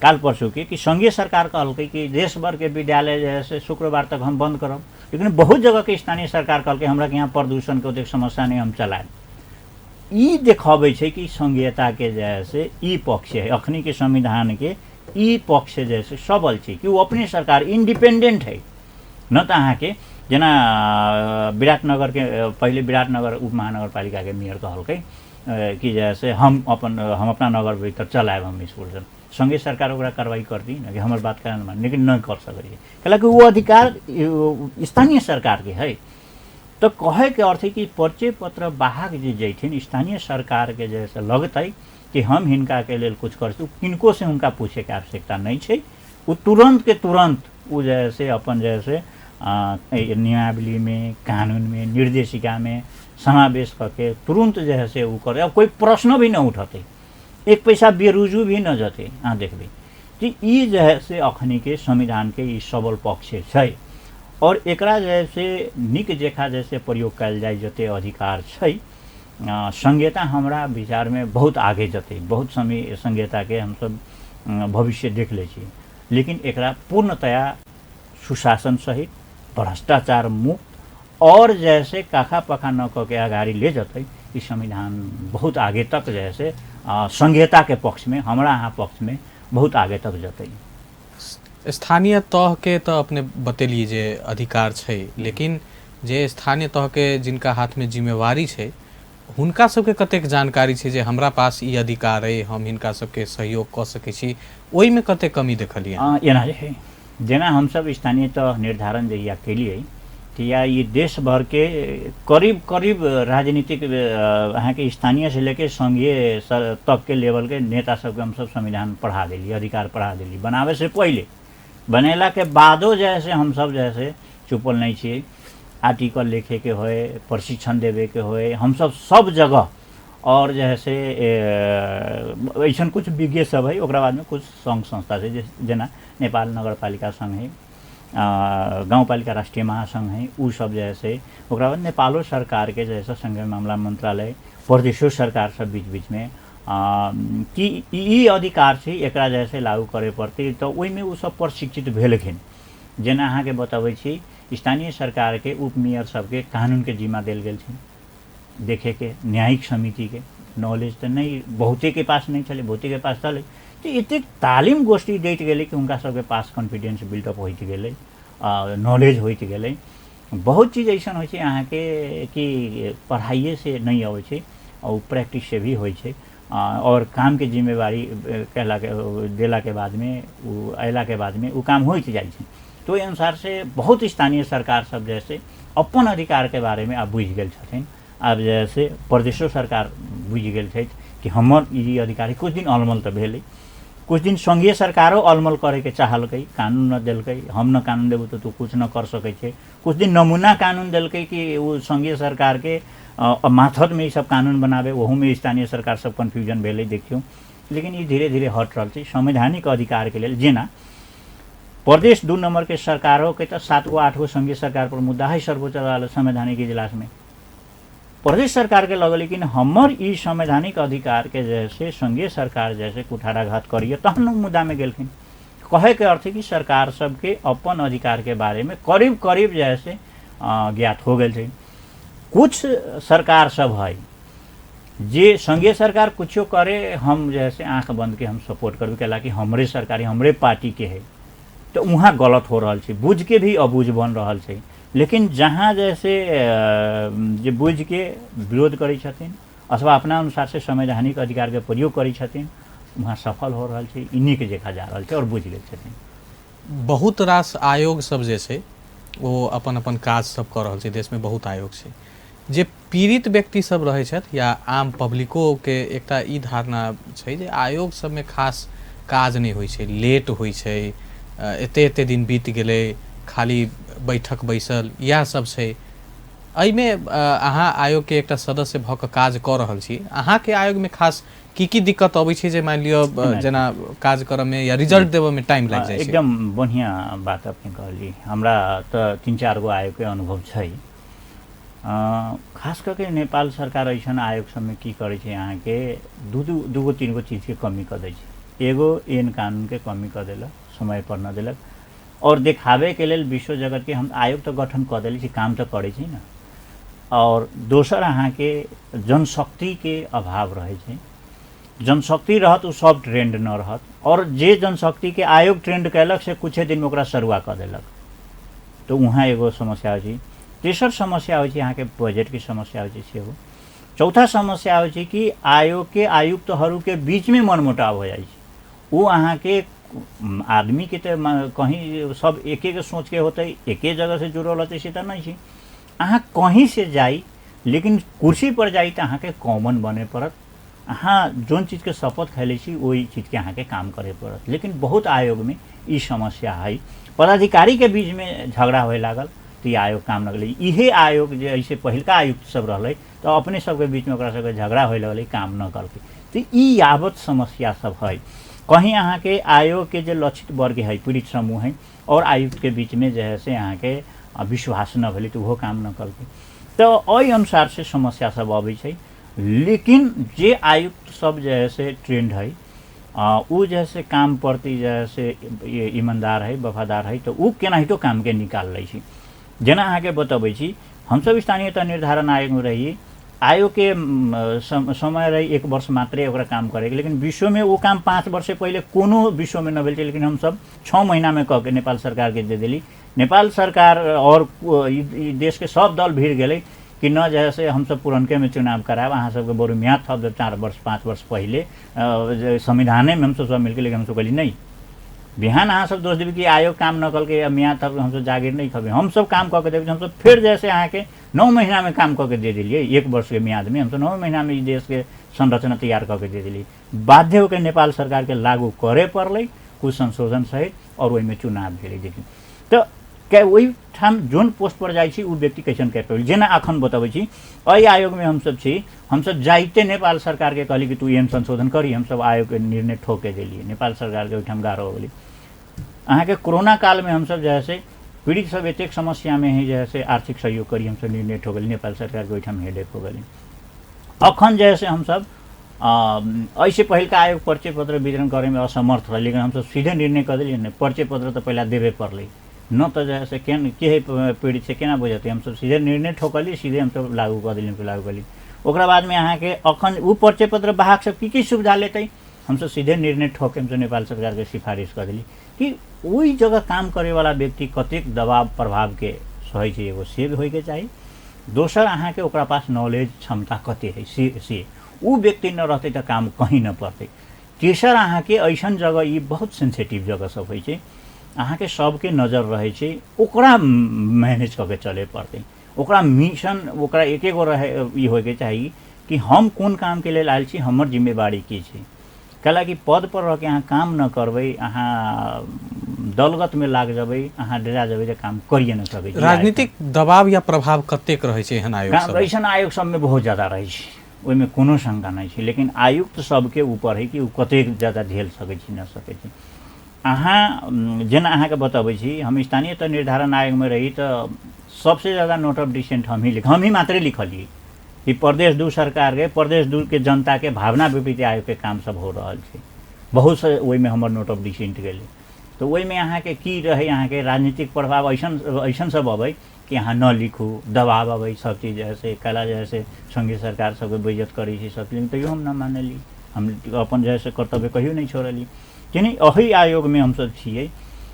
काल परसों के कि संघीय सरकार कहलकै कि देश भर के विद्यालय जे है से शुक्रवार तक हम बंद करब, लेकिन बहुत जगह के स्थानीय सरकार कहलकै हमरा के यहाँ प्रदूषण के ओतेक समस्या नहीं, हम चलायब। ई देखबै छै कि संघीयता के जे है से ई पक्ष है, अखनी के संविधान के ई पक्ष जे है से सबल छै कि ओ अपने सरकार इंडिपेंडेंट है। न तऽ अहाँके जेना विराटनगरके पहिले विराटनगर उप महानगरपालिकाके मेयर कहलकै कि जे है से हम अपना नगर भीतर चलायब हम स्कूल सब, संघीय सरकार ओकरा कार्रवाई करती न कि हमर बात कारण मान, लेकिन नहि कर सकै छै, कैलाकि ओ अधिकार स्थानीय सरकारके है। तऽ कहैके अर्थ है कि परिचय पत्र वाहक जे जैथिन स्थानीय सरकारके जे से लगतै कि हम हिनकाके लेल कुछ करै छी, ओ किनको से हुनका पूछैके आवश्यकता नहि छै। ओ तुरन्त के तुरन्त ओ जे है से अपन जे है से नियमावलीमे, कानूनमे, निर्देशिकामे समावेश करके तुरन्त जे है से ओ करे। अब कोई प्रश्न भी न उठतै, एक पैसा बेरुजू भी न जतै। अहाँ देखबै कि ई जे है से अखनीके संविधानके ई सबल पक्ष छै, और एकरा जे है से नीक जेखा जैसे प्रयोग कयल जाय जते अधिकार छै, संघीयता हमरा विचारमे बहुत आगे जतै। बहुत समय संघीयताके हमसब भविष्य देख लै छी, लेकिन एकरा पूर्णतया सुशासन सहित भ्रष्टाचार मुक्त और जैसे काखा पखा न कऽ के अगाडि ले जतै, ई संविधान बहुत आगे तक जे है से संघीयताके पक्षमे, हमरा अहाँ पक्षमे बहुत आगे तक जतै। स्थानीय तहके तऽ अपने बतेलियै जे अधिकार छै, लेकिन जे स्थानीय तहके जिनका हाथमे जिम्मेवारी छै हुनका सबके कतेक जानकारी छै जे हमरा पास ई अधिकार अइ, हम हिनका सबके सहयोग कऽ सकै छी, ओहिमे कतेक कमी देखलियै? एना जे है, जेना हमसब स्थानीय तह निर्धारण जहिया केलियै तहिया ई देश भरके करीब करीब राजनीतिक अहाँके स्थानीय से लेके संघीय तकके लेवलके नेता सबके हमसब संविधान पढ़ा देलियै, अधिकार पढ़ा देलियै बनाबै से पहिले। बनेलाके बादो जे है से हमसब जे है से चुपल नहि छियै। आर्टिकल लिखेके होय, प्रशिक्षण देबेके होय, हमसब सब जगह और जे है से ऐसन कुछ विज्ञ सब है। ओकरा बादमे कुछ सङ्घ संस्था छै, जेना नेपाल नगरपालिका सङ्घ है, गाउँपालिका राष्ट्रिय महासङ्घ है, उ सब जे है से। ओकरा बाद नेपालो सरकारके जे है से सङ्घीय मामला मन्त्रालय, प्रदेशो सरकार सब बीच बीचमे कि ई अधिकार छै, एकरा जे है से लागू करे पड़तै, तऽ ओहिमे ओ सब प्रशिक्षित भेलखिन। जेना अहाँके बतबै छी, स्थानीय सरकारके उपमेयर सबके कानूनके जिम्मा देल गेल छै। देखेके न्यायिक समितिके नॉलेज तऽ नहि बहुतेके पास नहि छलै, बहुतेके पास छलै। तऽ एतेक तालिम गोष्ठी दैत गेलै कि हुनका सबके पास कॉन्फिडेंस बिल्डअप होइत गेलै, नॉलेज होइत गेलै। बहुत चीज अइसन होइ छै अहाँके कि पढ़ाइएसँ नहि अबै छै, ओ प्रैक्टिससँ भी होइ छै। आओर कामके जिम्मेवारी कयलाके देलाके बादमे ओ अयलाके बादमे ओ काम होइत जाइ छै। तऽ ओहि अनुसारसँ बहुत स्थानीय सरकार सब जे से अपन अधिकारके बारेमे आब बुझि गेल छथिन। आब जे से प्रदेशो सरकार बुझि गेल छथि कि हमर ई अधिकार। कुछ दिन अलमल तऽ भेलै, कुछ दिन संघीय सरकारो अलमल करैके चाहलकै, कानून न देलकै, हम न कानून देबौ तऽ तू कुछ न कर सकै छै। कुछ दिन नमूना कानून देलकै कि ओ संघीय सरकारके माथतमे ई सब कानून बनाबै, ओहूमे स्थानीय सरकार सब कन्फ्यूजन भेलै देखियौ। लेकिन ई धीरे धीरे हटि रहल छै संवैधानिक अधिकारके लेल। जेना प्रदेश 2 नम्बरके सरकारोके तऽ 7 गो 8 गो संघीय सरकार पर मुद्दा है सर्वोच्च अदालत संवैधानिक इजलासमे। प्रदेश सरकारके लगल कि हमर ई संवैधानिक अधिकारके जे से संघीय सरकार जैसे कुठाराघात करिए, तहन ओ मुद्दामे गेलखिन। कहैके अर्थ है कि सरकार सबके अपन अधिकारके बारेमे करीब करीब जे से ज्ञात हो गेल छै। कुछ सरकार सब है जे संघीय सरकार कुछो करे हम जे से आँख बंद के हम सपोर्ट करबै, कैला कि हमरे सरकार हमरे पार्टी के है, तऽ वहाँ गलत हो रहल छै, बुझ के भी अबूझ बन रहल छै। लेकिन जहाँ जैसे जे बुझ के विरोध करै छथिन अथवा अपना अनुसार से संवैधानिक अधिकार के प्रयोग करै छथिन, वहाँ सफल हो रहल छै, ई नीक देखा जा रहल छै और बुझि गेल छथिन। बहुत रास आयोग सब जे छै ओ अपन अपन काज सब कऽ रहल छै। देशमे बहुत आयोग छै। जे पीड़ित व्यक्ति सब रहै छथि या आम पब्लिकोके एकटा ई धारणा छै जे आयोग सबमे खास काज नहि होइ छै, लेट होइ छै, एते एते दिन बीत गेलै, खाली बैठक बैसल, इएह सब छै। एहिमे अहाँ आयोगके एकटा सदस्य भऽ कऽ काज कऽ रहल छी, अहाँके आयोगमे खास की की दिक्कत अबै छै जे मानि लिअ जेना काज करऽमे या रिजल्ट देबऽमे टाइम लागि जाइ छै? एकदम बढ़िआँ बात अपने कहली। हमरा तऽ 3-4 गो आयोगके अनुभव छै। खास कऽ के नेपाल सरकार अइसन आयोग सबमे की करै छै, अहाँके दू दू दूगो 3 गो चीजके कमी कऽ दै छै। एगो एन कानूनके कमी कऽ देलक, समय पर न देलक, और देखाबैके लेल विश्व जगतके हम आयोग तऽ गठन कऽ देले छी, काम तऽ करै छी ने। और दोसर अहाँके जनशक्तिके अभाव रहै छै। जनशक्ति रहत ओ सब ट्रेंड न रहत, और जे जनशक्तिके आयोग ट्रेंड कयलक से कुछे दिनमे ओकरा सरुआ कऽ देलक, तऽ वहाँ एगो समस्या होइ छै। तेसर समस्या होइ छै अहाँके बजटके समस्या होइ छै सेहो। चौथा समस्या होइ छै कि आयोगके आयुक्तहरूके बीचमे मनमुटाव हो जाइ छै। ओ अहाँके आदमीके तऽ कहीँ सब एके सोचके होतै, एके जगहसँ जुड़ल होतै से तऽ नहि छै। अहाँ कहीँसँ जाइ लेकिन कुर्सी पर जाइ तऽ अहाँके कॉमन बने पड़त, अहाँ जोन चीजके शपथ खैले छी ओहि चीजके अहाँके काम करे पड़त। लेकिन बहुत आयोगमे ई समस्या है, पदाधिकारीके बीचमे झगड़ा होए लागल तऽ ई आयोग काम लगलै। इहे आयोग जे ऐसे पहिलका आयुक्त सब रहलै तऽ अपने सबके बीचमे ओकरा सबके झगड़ा होए लगलै, काम न करलकै। तऽ ई यावत समस्या सब है। कहीं अहाँके आयोगके जे लक्षित वर्ग है, पीड़ित समूह है, और आयुक्तके बीचमे जे है से अहाँके विश्वास न भेलै तऽ ओहो काम न करलकै। तऽ एहि अनुसारसँ समस्या सब अबै छै। लेकिन जे आयुक्त सब जे है से ट्रेंड है, ओ जे है से काम प्रति जे है से ईमानदार है, वफादार है, तऽ ओ केनाहितो कामके निकाल लै छै। जेना अहाँके बतबै छी, हमसब स्थानीय तह निर्धारण आयोगमे रही, आयोगके समय रही 1 वर्ष मात्रै ओकरा काम करैके, लेकिन विश्वमे ओ काम 5 वर्ष पहिले कोनो विश्वमे न भेल छै, लेकिन हमसब 6 महिनामे कऽ के नेपाल सरकारके दे देली। नेपाल सरकार और ई देशके सब दल भिड़ गेलै कि न जे है से हमसब पुरनकेमे चुनाव करायब, अहाँ सबके बड़ी म्याद थप देब 4 वर्ष 5 वर्ष पहिले संविधानेमे हमसब सब मिलके। लेकिन हमसब कहली नहि, बिहान अहाँ सब दोष देबै कि आयोग काम न कलकै या म्याद थप, हमसब जागीर नहि खबै, हमसब काम कऽ के देबै। हमसब फेर जे है से अहाँके 9 महीनामे काम कऽ के दे देलियै, 1 वर्षके म्यादमे हमसब 9 महीनामे ई देशके संरचना तैयार कऽ के दे देलियै। बाध्य होके नेपाल सरकारके लागू करे पड़लै कुछ संशोधन सहित, और ओहिमे चुनाव भेलै। देखियौ तऽ ओहिठाम जोन पोस्ट पर जाइ छी ओ व्यक्ति कैसन कैपेबल। जेना अखन बतबै छी, एहि आयोगमे हमसब छी, हमसब जाइते नेपाल सरकारके कहली कि तू एहन संशोधन करी, हमसब आयोगके निर्णय ठोके देलियै, नेपाल सरकारके ओहिठाम गारह हो गेलै। अहाँके कोरोना कालमे हमसब जे है से पीड़ित सब एतेक समस्यामे है जे है से आर्थिक सहयोग करी, हमसब निर्णय ठोकली, नेपाल सरकारके ओहिठाम हेडेक हो गेलै। अखन जे है से हमसब एहिसँ पहिलका आयोग परिचय पत्र वितरण करैमे असमर्थ रहै, लेकिन हमसब सीधे निर्णय कऽ देलियै ने परिचय पत्र तऽ पहिला देबे पड़लै, न तऽ जे है से केहन के है पीड़ित से केना बुझतै। हमसब सीधे निर्णय ठोकली, सीधे हमसब लागू कऽ देलियै, लागू कऽ देलियै। ओकरा बादमे अहाँके अखन उ परिचय पत्र वाहक सब की की सुविधा लेतै। हमसब सीधे निर्णय ठोके हमसब नेपाल सरकारके सिफारिस कऽ देली कि ओहि जगह काम करैवला व्यक्ति कतेक दबाव प्रभावके सहै छै, एगो से होइके चाही। दोसर अहाँके ओकरा पास नॉलेज क्षमता कते है से उ व्यक्ति न रहतै तऽ काम कहीं न पड़तै। तेसर अहाँके ऐसन जगह ई बहुत सेंसिटिव जगह सब होइ छै, अहाँके सबके नजर रहै छै, ओकरा मैनेज कऽ के चले पड़तै। ओकरा मिशन ओकरा एक एगो रहे ई होइके चाही कि हम कोन कामके लेल आयल छी, हमर जिम्मेवारी की छै। कैलाकि पद पर रह के अहाँ काम न करबै, अहाँ दलगतमे लाग जेबै, अहाँ डरा जेबै तऽ काम करिए न सकै छी। राजनीतिक दबाव या प्रभाव कतेक रहै छै एहन आयोग सब? ऐसन आयोग सबमे बहुत ज्यादा रहै छै, ओहिमे कोनो शंका नहि छै। लेकिन आयुक्त सबके ऊपर है कि ओ कतेक ज्यादा झेल सकै छी न सकै छी। अहाँ जेना अहाँके बतबै छी, हम स्थानीय तह निर्धारण आयोगमे रही तऽ सबसे ज्यादा नोट ऑफ डिसेंट हमही मात्रे लिखलियै कि प्रदेश 2 सरकारके, प्रदेश 2 के जनताके भावना विपरीत आयोगके काम सब हो रहल छै। बहुत से ओहिमे हमर नोट ऑफ डिसेंट गेलै। तऽ ओहिमे अहाँके की रहै, अहाँके राजनीतिक प्रभाव ऐसन ऐसन सब अबै कि अहाँ न लिखू, दबाव अबै सब चीज, जैसे कला जैसे संघीय सरकार सबके बेइज्जत करै छै सब चीज, तैयो हम न मानली, हम अपन जैसे कर्तव्य कहियो नहि छोड़ली। कि नहि एहि आयोगमे हमसब छियै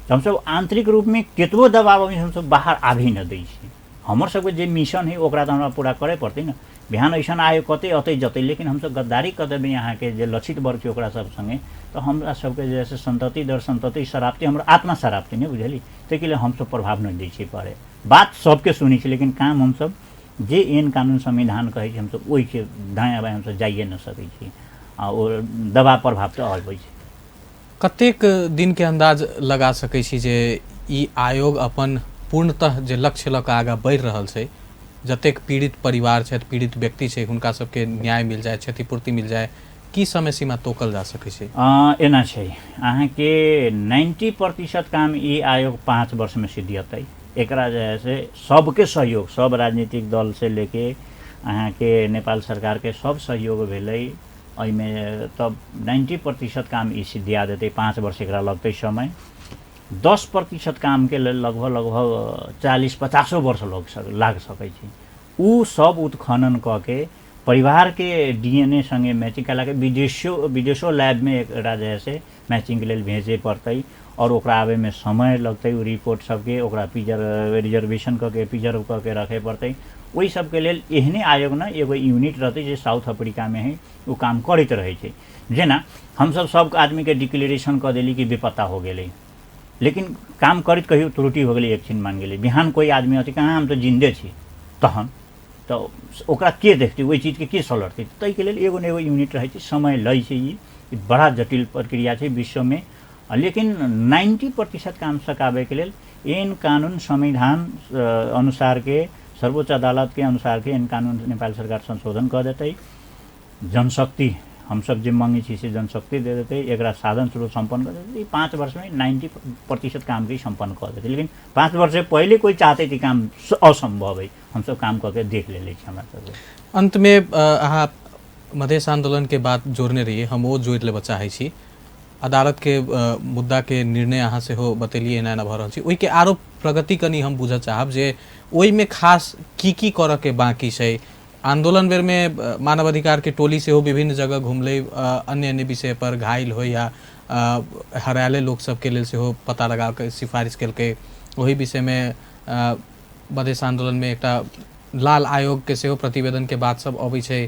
तऽ हमसब आंतरिक रूपमे केतबो दबाव अबै हमसब बाहर आबि नहि दै छियै। हमर सबके जे मिशन है ओकरा तऽ हमरा पूरा करे पड़तै ने। बिहान ऐसन आयोग कते अतै जतै, लेकिन हमसब गद्दारी कऽ देबै अहाँके जे लक्षित वर्ग छै ओकरा सब सङ्गे, तऽ हमरा सबके जे से संतति दर संतति शराबती, हमर आत्मा शराबती नहि बुझली। ताहिके लेल हमसब प्रभाव नहि दै छियै परे, बात सबके सुनै छी लेकिन काम हमसब जे एन कानून संविधान कहै छै हमसब ओहिके दायाँ बायाँ हमसब जाइए नहि सकै छी, आ ओ दबाव प्रभाव तऽ अबै छै। कतेक दिनके अंदाज लगा सकै छी जे ई आयोग अपन पूर्णतः जे लक्ष्य लऽ कऽ आगाँ बढ़ि रहल छै, जतेक पीड़ित परिवार छथि, पीड़ित व्यक्ति छै, हुनका सबके न्याय मिल जाय, क्षतिपूर्ति मिल जाय, की समय सीमा तोकल जा सकै छै? एना छै अहाँके 90% काम ई आयोग 5 वर्षमे सिद्धियतै। एकरा जे है से सबके सहयोग, सब राजनीतिक दल से लेके अहाँके नेपाल सरकारके सब सहयोग भेलै एहिमे, तब 90% काम ई सिद्धिया देतै। 5 वर्ष एकरा लगतै समय। 10% कामके लेल लगभग लगभग 40-50 वर्ष लाग सकै छै। उ सब उत्खनन कऽ के परिवारके DNA सङ्गे मैचिंग कयलाके विदेशो लैबमे एकरा जे है से मैचिंगके लेल भेजे पड़तै, आओर ओकरा आबैमे समय लगतै। ओ रिपोर्ट सबके ओकरा रिजर्वेशन कऽ के प्रिजर्व कऽ के रखे पड़तै। ओहि सबके लेल एहने आयोग ने एगो यूनिट रहतै जे साउथ अफ्रीकामे है, ओ काम करैत रहै छै। जेना हमसब सब आदमीके डिक्लेरेशन कऽ देली कि बेपत्ता हो गेलै, लेकिन काम करैत कहियो त्रुटि हो गेलै, एक छिन मान गेलै, बिहान कोइ आदमी अथी कहाँ हम तऽ जिन्दे छी, तहन तऽ ओकरा के देखतै, ओहि चीजके के सलटतै। ताहिके लेल एगो ने एगो यूनिट रहै छै, समय लै छै। ई बड़ा जटिल प्रक्रिया छै विश्वमे, लेकिन 90% काम सकाबैके लेल एन कानून संविधान अनुसारके सर्वोच्च अदालतके अनुसारके एन कानून नेपाल सरकार संशोधन कऽ देतै। जनशक्ति हमसब जे माँगै छी से जनशक्ति दे देतै, एकरा साधन स्रोत सम्पन्न कऽ देतै। 5 वर्षमे 90% कामके सम्पन्न कऽ देतै। लेकिन 5 वर्ष पहिले कोइ चाहतै तऽ काम असम्भव है। हमसब काम कऽ के देख लेले छी हमरा सबके। अन्तमे अहाँ मधेश आन्दोलनके बात जोड़ने रहियै, हम ओ जोड़ि लेबऽ चाहै छी। अदालतके मुद्दाके निर्णय अहाँ सेहो बतेलियै एना एना भऽ रहल छै, ओहिके आरो प्रगति कनि हम बुझऽ चाहब जे ओहिमे खास की की करऽके बाँकी छै। आन्दोलन बेरमे मानवाधिकारके टोली सेहो विभिन्न जगह घुमलै, अन्य अन्य विषय पर घायल होइ या हरायले लोक सबके लेल सेहो पता लगा कऽ सिफारिश केलकै। ओहि विषयमे मधेश आन्दोलनमे एकटा लाल आयोगके सेहो प्रतिवेदनके बात सब अबै छै,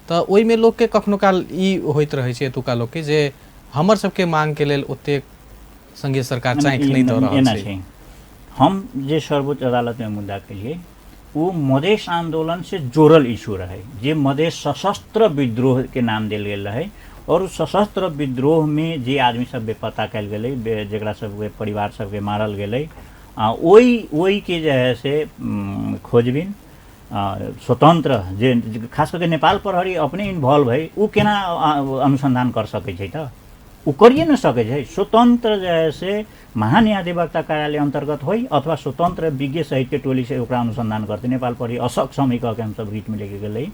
तऽ ओहिमे लोकके कखनो काल ई होइत रहै छै एतुका लोकके जे हमर सबके मांगके लेल ओतेक संघीय सरकार चाँखि नहि दऽ रहल छै। हम जे सर्वोच्च अदालतमे मुद्दा केलियै ओ मधेश आन्दोलन से जोड़ल इशू रहै, जे मधेश सशस्त्र विद्रोहके नाम देल गेल रहै, और सशस्त्र विद्रोहमे जे आदमी सब बेपत्ता कयल गेलै, जकरा सबके परिवार सबके मारल गेलै, ओहिके जे है से खोजबीन स्वतन्त्र जे खास करके नेपाल प्रहरी अपने इन्भल्व है, उ केना अनुसन्धान कर सकै छै, तऽ उ करिए नहि सकै छै। स्वतन्त्र जे है से महान्यायाधिवक्ता कार्यालय अन्तर्गत होइ अथवा स्वतन्त्र विज्ञ सहितके टोली से ओकरा अनुसन्धान करतै। नेपाल प्रहरी असक्षम है कह के हमसब रिटमे लेके गेलै,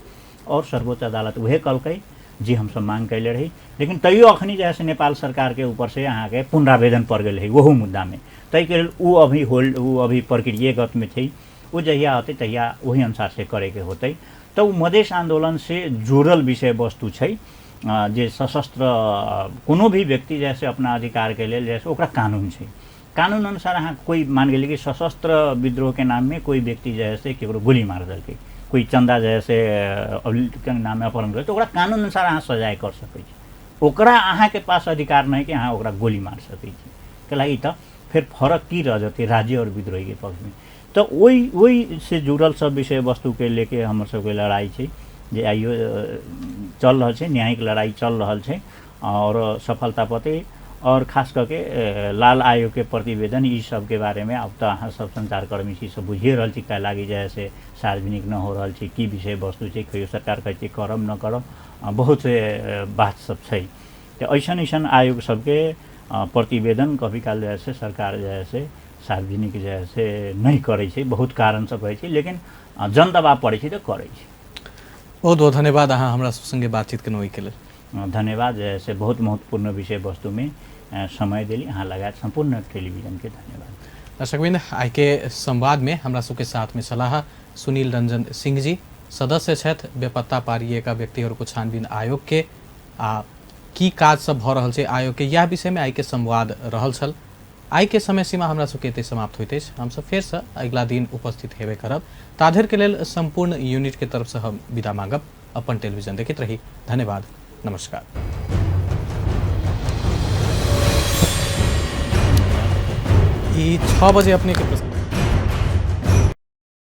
और सर्वोच्च अदालत उहे कहलकै जे हमसब मांग कैले रही। लेकिन तैयो अखनी जे है से नेपाल सरकारके ऊपर से अहाँके पुनरावेदन पड़ गेल है ओहू मुद्दामे, ताहिके लेल उ अभी होल्ड, उ अभी प्रक्रियागतमे छै। उ जहिया अतै तहिया ओही अनुसार से करैके होतै। तऽ ओ मधेश आन्दोलनसँ जुड़ल विषय वस्तु छै, जे सशस्त्र कोनो भी व्यक्ति जैसे अपना अधिकारके लेल जैसे ओकरा कानून छै, कानून अनुसार अहाँ कोइ मान गेली कि सशस्त्र विद्रोहके नाममे कोइ व्यक्ति जे है से केकरो गोली मार देलकै, कोइ चन्दा जे है से के नाममे अपहरण करै, तऽ ओकरा कानून अनुसार अहाँ सजाय कर सकै छी। ओकरा अहाँके पास अधिकार नहि कि अहाँ ओकरा गोली मार सकै छी। के लागि तऽ फेर फरक की रह जेतै राज्य आओर विद्रोहीके पक्षमे? तऽ ओहि ओहिसँ जुड़ल सब विषय वस्तुके लेके हमर सबके लड़ाइ छै, जे आइयो चल रहल छै, न्यायिक लड़ाइ चल रहल छै आओर सफलता पते। आओर खास कऽ के लाल आयोगके प्रतिवेदन ई सबके बारेमे आब तऽ अहाँ सब सञ्चारकर्मी छी, सब बुझिए रहल छी कै लागि जे है से सार्वजनिक न हो रहल छै, की विषय वस्तु छै, कहियो सरकार कहै छै करब न करब, बहुत से बात सब छै। तऽ ऐसन ऐसन आयोग सबके प्रतिवेदन कभी काल जे है से सरकार जे है से सार्वजनिक जे है से नहि करै छै, बहुत कारण सब रहै छै, लेकिन जनदबाव पड़ै छै तऽ करै छै। बहुत बहुत धन्यवाद अहाँ हमरा सब संगे बातचीत केलहुँ ओहिके लेल। धन्यवाद, जे है से बहुत महत्वपूर्ण विषय वस्तुमे समय देली अहाँ लगायत सम्पूर्ण टेलिभिजनके धन्यवाद। दर्शकवृंद, आइके संवादमे हमरा सबके साथमे छलाह सुनील रंजन सिंह जी, सदस्य छथि बेपत्ता पारिएका व्यक्तिहरूको छानबीन आयोग के, आ की काज सब भऽ रहल छै आयोग के, यह विषयमे आइके संवाद रहल छल। आइके समय सीमा हमरा सबके एतै समाप्त होइत अछि। हमसब फेरसँ अगिला दिन उपस्थित हेबे करब। ताधरिके लेल सम्पूर्ण यूनिटके तरफसँ हम विदा मांगब। अपन टेलीविजन देखैत रही। धन्यवाद, नमस्कार। ई 6 बजे अपने के